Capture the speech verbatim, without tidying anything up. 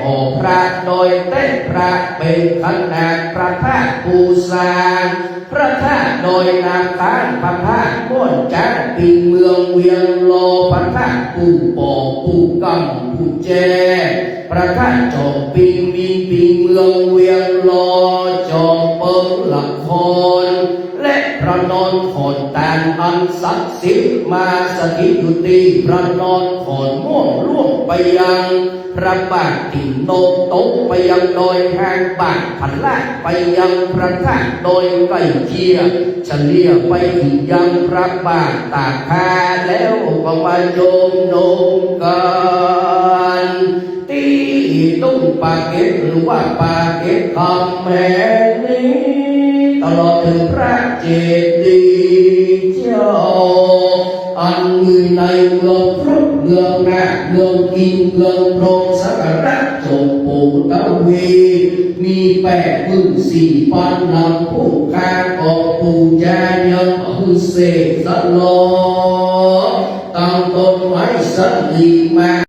ก่อพระดอยแต๊ พระเป๋นขนาดพระธาตุปู๋ซาง พระธาตุดอยน้ำตาล พระธาตุม่วนจ๊าง ปิงเมืองเวียงลอ พระธาตุปู่ป๋อปู่กำปู่แจ พระธาตุจอมปิง ปิงเมืองเวียงลอ จอมเปิงละคร และพระนอนขอนตาลอันศักดิ์สิทธิ์ มาสถิตอยู่ตี้พระนอนขอนม่วง ล่วงไปยังพระบาทติ่นนก ตกไปยังดอยหางบาด พระลาดไปยังพระธาตุดอยไก่เจีย เฉลี่ยไปถึงยังพระบาทตากผ้า แล้วก็มาจมนุมกั๋น ตี้ตุ้งปากเกร็ด หรือว่าปากเกร็ดคำแห่งนี้ ตลอดเถิงพระเจดีย์เจ้า อันมีในเมืองพรุทธ เมืองนาฏ เมืองอินทร์ เมืองพรหม สักการะจงปู่ทวี มีแปดหมื่นสี่ปันนำผู้ข้าก็ปู๋จายังหื้อเสกสลอง ตั้งต้นไม้สันติมา